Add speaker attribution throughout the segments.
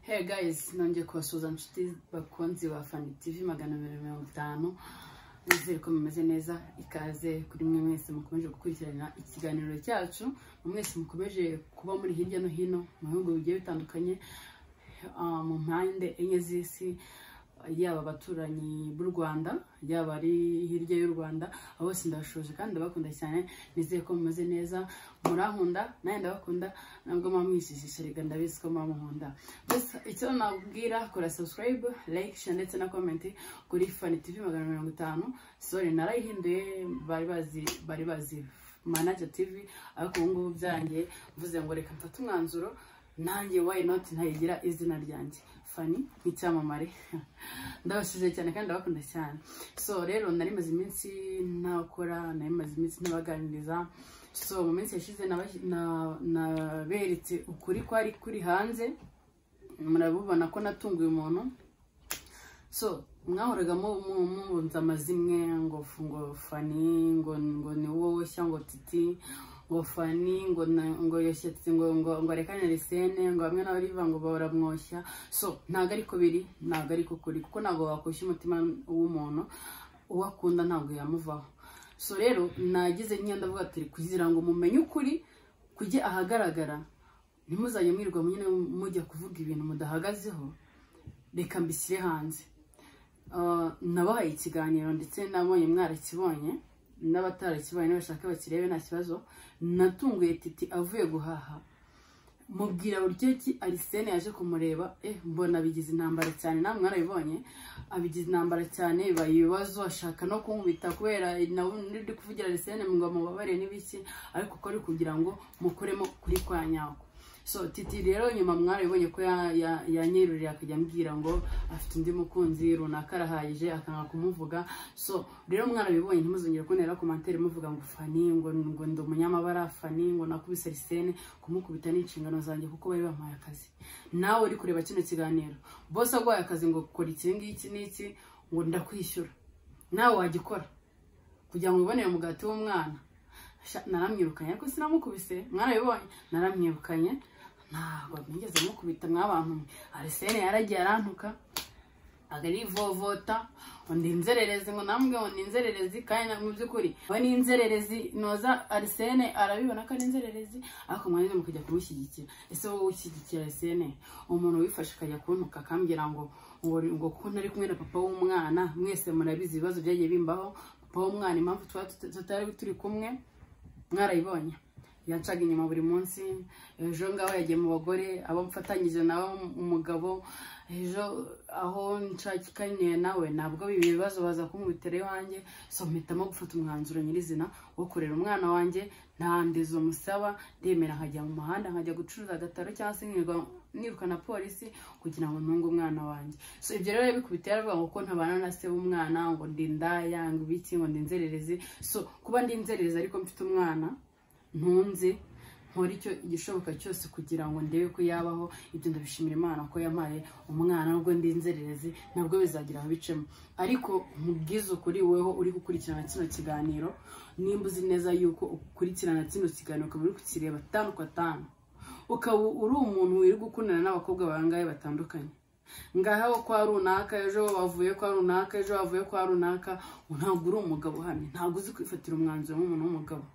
Speaker 1: Hey guys, nongeye kubasuhuza inshuti bakunzi ba Fani TV 250. Nizere ko mumeze neza. Ikaze kuri mwe mwese mukomeje gukurikirana ikiganiro cyacu, mwese mukomeje kuba muri hirya no hino mu bihugu bigiye bitandukanye, mu mpande enye z'isi, yaba abaturanyi b'u Rwanda, yaba ari hirya y'u Rwanda, abo bose ndabashoje kandi ndabakunda cyane. Nizeye ko mumeze neza, murankunda nanjye ndabakunda, nubwo muba mwishishisha rega ndabizi ko muba munkunda. Gusa icyo nabwira, kora subscribe, like, share ndetse na comment kuri Fani TV 250. Sorry, narayihinduye, bari bazi Manager TV, ariko ubu ngubu byarangiye mvuze ngo reka mfate umwanzuro nanjye, why not ntayigira izina ryanjye Fani nk'icyamamare. Ndabashije cyane kandi ndabakunda cyane. So rero nari maze iminsi ntakora, nari maze iminsi ntabaganiriza. So mu minsi yashize naberetse ukuri kwari kuri hanze, murabubona ko natunguye umuntu. So mwahoraga mubunza amazimwe ngo Fani ngo ni wowe ngo Titi, ngo Fani ngo yoshya Titi, ngo rekane Arsene, ngo bamwe na Oliver ngo baramwoshya. So ntabwo ariko biri, ntabwo ariko kuri, kuko ntabwo wakoshya umutima w'umuntu. Uwo akunda ntabwo yamuvaho. So rero nagize nk'iyo ndavuga ati kugira ngo mumenye ukuri kujye ahagaragara, ntimuzajye mwirirwa nyine mujya kuvuga ibintu mudahagazeho, reka mbishyire hanze. Nabahaye ikiganiro ndetse nabonye mwarakibonye, n'abatarakibonye nibashaka bakirebe nta kibazo. Natunguye Titi avuye guhaha, mubwira buryo ki Arsene yaje kumureba, mbona abigize intambara cyane. Namwe mwarabibonye, abigize intambara cyane, bibaye ibibazo, ashaka no kunkubita kubera nawe ndi kuvugira Arsene ngo mubabare n'ibiki, ariko ko ari kugira ngo mukuremo kuri kwa nyako. So Titi rero nyuma mwarabibonye ko yanyeruriye akajya ambwira ngo afite undi mukunzi runaka arahagije, akanga kumuvuga. So rero mwarabibonye, ntimuzongere kuntera commentaire muvuga ngo Fani ngo ndi umunyamabara, Fani ngo nakubise Arsene. Kumukubita ni inshingano zanjye kuko bari bampaye akazi. Nawe uri kureba kino kiganiro, boss aguhaye akazi ngo kora iki ngiki n'iki, ngo ndakwishyura, nawe wagikora kugira ngo wibonere umugati w'umwana. Naramwirukanye ariko sinamukubise, mwarabibonye, naramwirukanye, ntabwo nigeze mukubita. Mwabantu mwe, Arsene yaragiye arantuka, agarivovota ngo ndi inzererezi, ngo namwe ngo ndi inzererezi, kandi mu by'ukuri we ni inzererezi. Noza Arsene arabibona ko ari inzererezi, ariko mwanze mukajya kumushyigikira. Ese wowe ushyigikira Arsene, umuntu wifashe akajya kuntuka akambwira ngo kuko ntari kumwe na papa w'umwana? Mwese murabizi ibibazo byagiye bimbaho. Papa w'umwana, impamvu tuba tutari turi kumwe mwarayibonye, yacaga inyuma buri munsi. Ejo ngaho yagiye mu bagore, abo mfatanyije nawe umugabo, ejo aho nshakikaniye nawe ntabwo ibi bibazo baza kumubitera iwanjye. So mpitamo gufata umwanzuro nyirizina wo kurera umwana wanjye, nta ndezo musaba. Ndemera nkajya mu muhanda, nkajya gucuruza agataro, cyangwa se nkirirwa nirukana polisi kugira ngo ntunge umwana wanjye. So ibyo rero yabikubita yaravuga ngo ko ntabana na se w'umwana, ngo ndi indaya, ngo ibiki, ngo ndi inzererezi. So kuba ndi inzererezi ariko mfite umwana ntunze, nkora icyo igishoboka cyose kugira ngo ndebe ko yabaho, ibyo ndabishimira Imana ko yampaye umwana nubwo ndi inzererezi, nabwo bizagira aho bicemo. Ariko nkubwize ukuri, weho uri gukurikirana kino kiganiro, nimba uzi neza yuko ukurikirana kino kiganiro, ukaba uri kukireba tanu kwa tanu, ukaba uri umuntu wirirwa ukundana n'abakobwa bangahe batandukanye, ngaho kwa runaka, ejo bavuye kwa runaka, ejo bavuye kwa runaka, ntabwo uri umugabo uhamye, ntabwo uzi kwifatira umwanzuro nk'umuntu w'umugabo.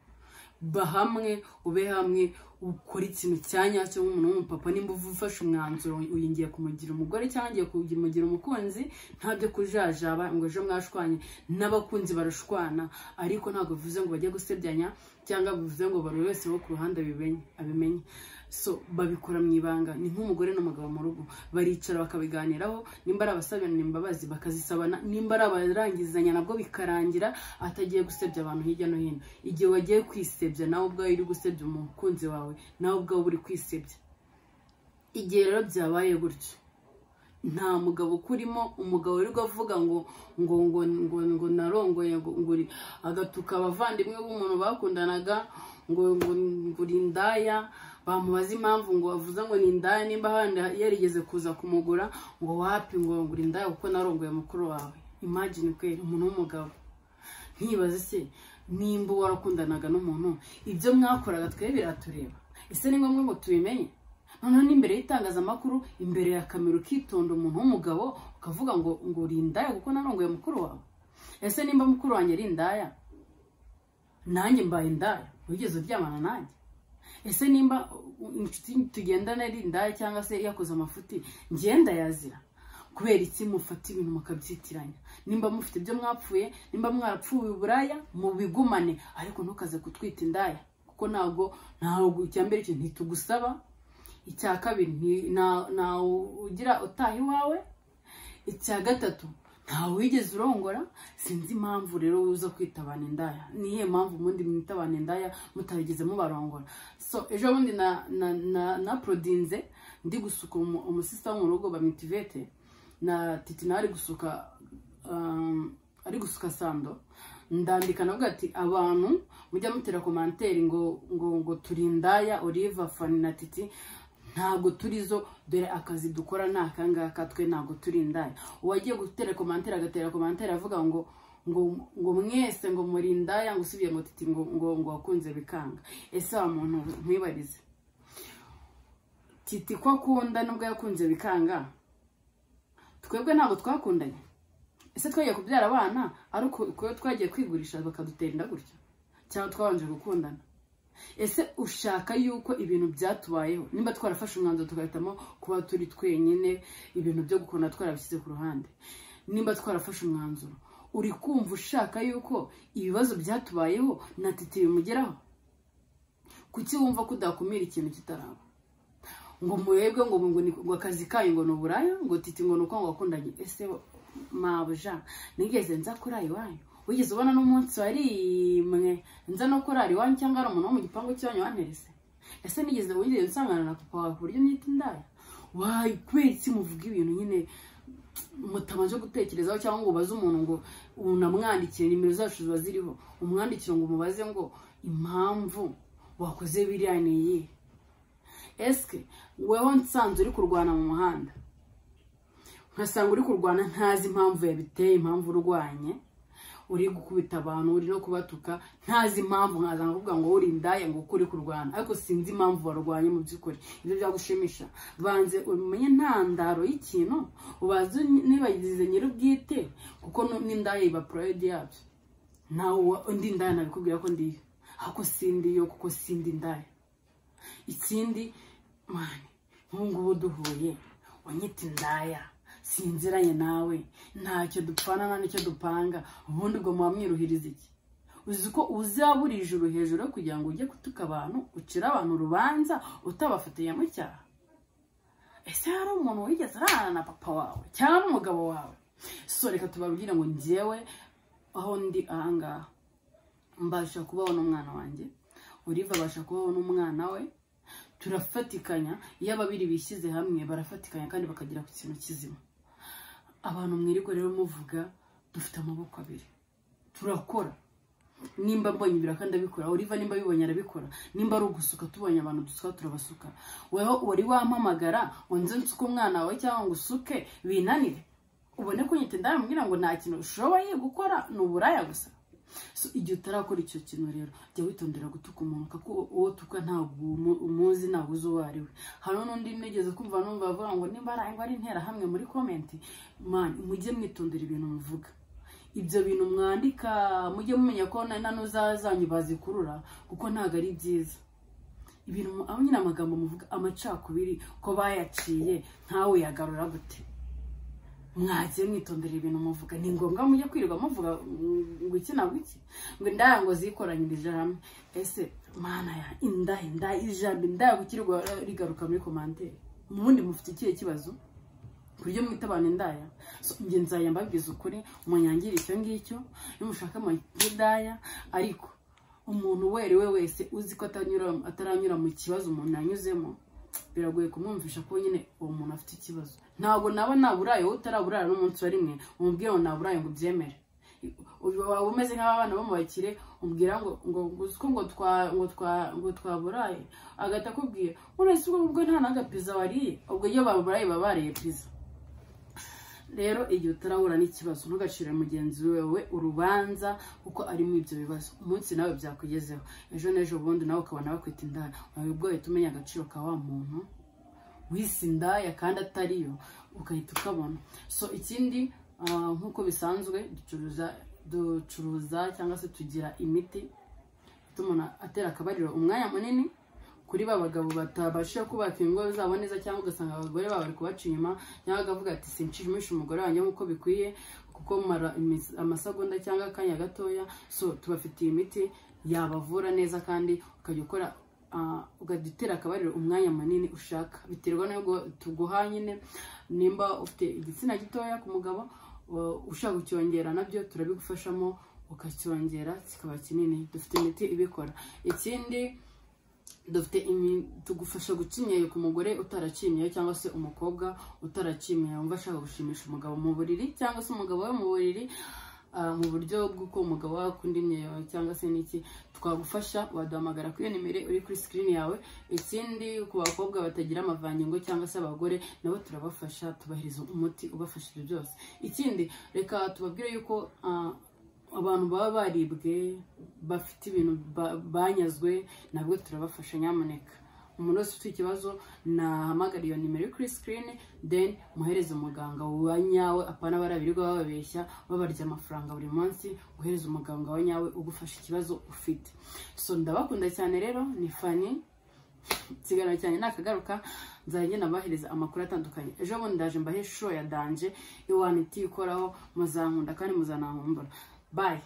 Speaker 1: Ba hamwe, ube hamwe, ukore ikintu cya nyacyo nk'umuntu w'umupapa. Nimba ufashe umwanzuro uyu ngiye kumugira umugore cyangwa ngiye kumugira umukunzi, ntabyo kujajaba ngo ejo mwashwanye. N'abakunzi barashwana, ariko ntabwo bivuze ngo bajye gusebyanya cyangwa bivuze ngo buri wese wo ku ruhande abimenye. So babikora mu ibanga, ni nk'umugore n'umugabo mu rugo, baricara bakabiganiraho. Nimba ari abasabana imbabazi bakazisabana, nimba ari abarangizanya nabwo bikarangira atagiye gusebya abantu hirya no hino. Igihe wagiye kwisebya, nawe ubwawe uri gusebya umukunzi wawe, nawe ubwawe uri kwisebya. Igihe rero byabaye gutyo, nta mugabo ukurimo. Umugabo uri avuga ngo narongoye, ngo agatuka abavandimwe b'umuntu bakundanaga ngo uri indaya, bamubaza impamvu ngo bavuze ngo ni indaya, nimba ahandi yarigeze kuza kumugura, ngo wapi, ngo uri indaya kuko narongoye mukuru wawe. Imagine kweri, umuntu w'umugabo. Nkibaze se, nimba warakundanaga n'umuntu, ibyo mwakoraga twe biratureba? Ese ni ngombwa ngo tubimenye? Noneho n'imbere y'itangazamakuru, imbere ya kamera, ukitonda, umuntu w'umugabo ukavuga ngo uri indaya kuko narongoye mukuru wawe. Ese nimba mukuru wanjye ari indaya, nanjye mbaye indaya? Wigeze uryamana nanjye? Ese nimba inshuti tugendana ari indaya cyangwa se yakoze amafuti, ngenda yazira? Kubera iki mufata ibintu mukabyitiranya? Nimba mufite ibyo mwapfuye, nimba mwarapfuye uburaya, mubigumane, ariko ntukaze kutwita indaya, kuko ntabwo icya mbere cyo ntitugusaba, icya kabiri nta ugira utaha iwawe, icya gatatu ntawe wigeze urongora. Sinzi impamvu rero uza kwita abantu indaya. Niyo mpamvu ubundi mwita abantu indaya mutabigeze mubarongora. So ejo bundi na prodinze ndi gusuka umusista wo mu rugo bamwita Ivete, na Titi nawe ari gusuka sando. Ndandika navuga ati abantu mujya mutera commentaire ngo ngo ngo turi indaya, Oliver, Fanny na Titi, ntabwo turizo, dore akazi dukora ni akangaka, twe ntabwo turi indaya. Uwagiye gutera commentaire agatera commentaire avuga ngo ngo ngo mwese ngo muri indaya, ngo usubiye ngo Titi ngo ngo ngo wakunze bikanga. Ese wa muntu nkwibarize, Titi ko akunda nubwo yakunze bikanga, twebwe ntabwo twakundanye? Ese twagiye kubyara abana ari uko twagiye kwigurisha bakadutera inda gutya, cyangwa twabanje gukundana? Ese ushaka yuko ibintu byatubayeho, nimba twarafashe umwanzuro tugahitamo kuba turi twenyine, ibintu byo gukunda twarabishyize ku ruhande, nimba twarafashe umwanzuro, uri kumva ushaka yuko ibibazo byatubayeho na Titi bimugeraho? Kuki wumva ko udakumira ikintu kitaraba? Ngo murebwe ngo ngo akazi kayo ngo ni uburaya, ngo Titi ngo nuko ngo wakundanye. Ese mabuja, nigeze nza kurara iwanyu? Wigeze ubona n'umunsi warimwe nza no kurara iwanyu, cyangwa ari umuntu wo mu gipangu cy'iwanyu wanterese? Ese nigeze wigeze nsangana na papa wawe ku buryo nita indaya? Wayi, kubera iki muvuga ibintu nyine mutabanje gutekerezaho, cyangwa ngo ubaze umuntu ngo unamwandikire, nimero zacu ziba ziriho, umwandikire ngo umubaze ngo impamvu wakoze biriya ni iyihe? Eske weho nsanze uri kurwana mu muhanda, nkasanga uri kurwana ntazi impamvu yabiteye, impamvu urwanye, uri gukubita abantu, uri no kubatuka, ntazi impamvu, nkaza nkakuvuga ngo uri indaya ngo uko uri kurwana, ariko sinzi impamvu warwanye mu by'ukuri, ibyo byagushimisha? Banze umenye intandaro y'ikintu, ubaze nibagize nyir'ubwite, kuko n'indaya iba pride yabyo. Nawe undi indaya nabikubwira ko ndiyo, ariko sindiyo, kuko sindi indaya. Ikindi mani, nk'ubu ngubu duhuye wanyita indaya, sinziranye nawe, ntacyo dupfana nta nicyo dupanga, ubundi ubwo muba mwiruhiriza iki? Uzi ko uzabura ijuru hejuru kugira ngo ujye gutuka abantu, ucire abantu urubanza utabafatiye mu cyaha? Ese hari umuntu wigeze ararana na papa wawe cyangwa n'umugabo wawe? So reka tubabwire ngo njyewe aho ndi ahangaha mbasha kubaho n'umwana wanjye, Oliver abasha kubaho n'umwana we, turafatikanya. Iyo ababiri bishyize hamwe barafatikanya kandi bakagera ku kintu kizima. Abantu mwirirwa rero muvuga, dufite amaboko abiri, turakora. Nimba mbonye ibiraka ndabikora, Oliver nimba abibonye arabikora, nimba ari ugusuka tubonye abantu dusuka turabasuka. Weho wari wampamagara ngo nze nsuke umwana wawe cyangwa ngo usuke binanire, ubone ko nyite ndamubwira ngo nta kintu ushoboye gukora, ni uburaya gusa. So igihe utarakora icyo kintu rero, jya witondera gutuka umuntu, kuko uwo tuka ntabwo umuzi, ntabwo uzi uwo ari we. Hari n'undi nigeze kumva numva bavuga ngo nimba ari interahamwe muri comment. Man, mujye mwitondera ibintu muvuga, ibyo bintu mwandika, mujye mumenya ko na zanyu bazikurura, kuko ntabwo ari byiza. Ibintu aho nyine amagambo muvuga, amacakubiri ko bayaciye nkawe yagarura gute? Mwagiye mwitondera ibintu muvuga. Ni ngombwa mujye kwirirwa muvuga ngo iki na iki, ngo indaya ngo zikoranyirije hamwe? Ese mana ya inda, inda, ijambo indaya gukirirwa rigaruka muri commentaire, ubundi mufite ikihe kibazo ku buryo mwita abantu indaya? So njye nzajya mbabwiza ukuri, munyangire icyo ngicyo iyo mushaka indaya, ariko umuntu uwo wese uzi ko ataranyura mu kibazo umuntu yanyuzemo, biragoye kumwumvisha ko nyine uwo muntu afite ikibazo. Ntabwo naba naburaye, wowe utaraburara n'umunsi wa rimwe umubwire ngo naburaye ngo ubyemere. Waba umeze nk'abana bo mu bakire, umubwira ngo ngo ngo ngo twaburaye, agahita akubwira uretse ubwo nta n'agapiza wariye. Ubwo iyo baburaye baba bariye pizza. Rero igihe utarahura n'ikibazo, ntugacire mugenzi wawe urubanza kuko ari mu ibyo bibazo. Umunsi nawe byakugezeho, ejo n'ejo bundi nawe ukabona bakwita indaya, ubwo uhita umenya agaciro ka wa muntu wise indaya kandi atariyo, ugahita ukabona. So ikindi, nk'uko bisanzwe, ducuruza cyangwa se tugira imiti ituma umuntu atera akabariro umwanya munini, kuri ba bagabo batabashije kubaka ingo zabo neza, cyangwa ugasanga abagore babo bari kubaca inyuma, cyangwa akavuga ati sinshimisha umugore wanjye nk'uko bikwiye, kuko mara amasegonda cyangwa akanya gatoya. So tubafitiye imiti yabavura neza, kandi ukajya ukora, ukajya utera akabariro umwanya munini ushaka, biterwa n'ubwo tuguha nyine. Nimba ufite igitsina gitoya ku mugabo, ushaka kucyongera, nabyo turabigufashamo, ukacyongera kikaba kinini. Dufite imiti ibikora. Ikindi, dufite tugufasha guca imyeyo ku mugore utaraciye imyeyo, cyangwa se umukobwa utaraciye imyeyo wumva ashaka gushimisha umugabo mu buriri, cyangwa se umugabo we mu buriri, mu buryo bw'uko umugabo we akunda imyeyo cyangwa se n'iki, twagufasha. Waduhamagara kuri iyo nimero uri kuri screen yawe. Ikindi, ku bakobwa batagira amavangingo cyangwa se abagore, nabo turabafasha, tubahereza umuti ubafasha ibyo byose. Ikindi, reka tubabwire yuko abantu baba baribwe, bafite ibintu banyazwe, nabwo turabafasha. Nyamuneka umuntu wese ufite ikibazo nahamagara iyo nimero iri kuri screen, then muhereze umuganga wa nyawe, apana bariya birirwa bababeshya babarya amafaranga buri munsi. Guhereza umuganga wa nyawe ugufasha ikibazo ufite. So ndabakunda cyane rero, ni Fani. Ikiganiro cyanjye nakagaruka, nzajya ngenda mbahereza amakuru atandukanye. Ejo bundi ndaje mbahe show ya danger iwaniti ikoraho, muzankunda kandi muzanankumbura. Bye.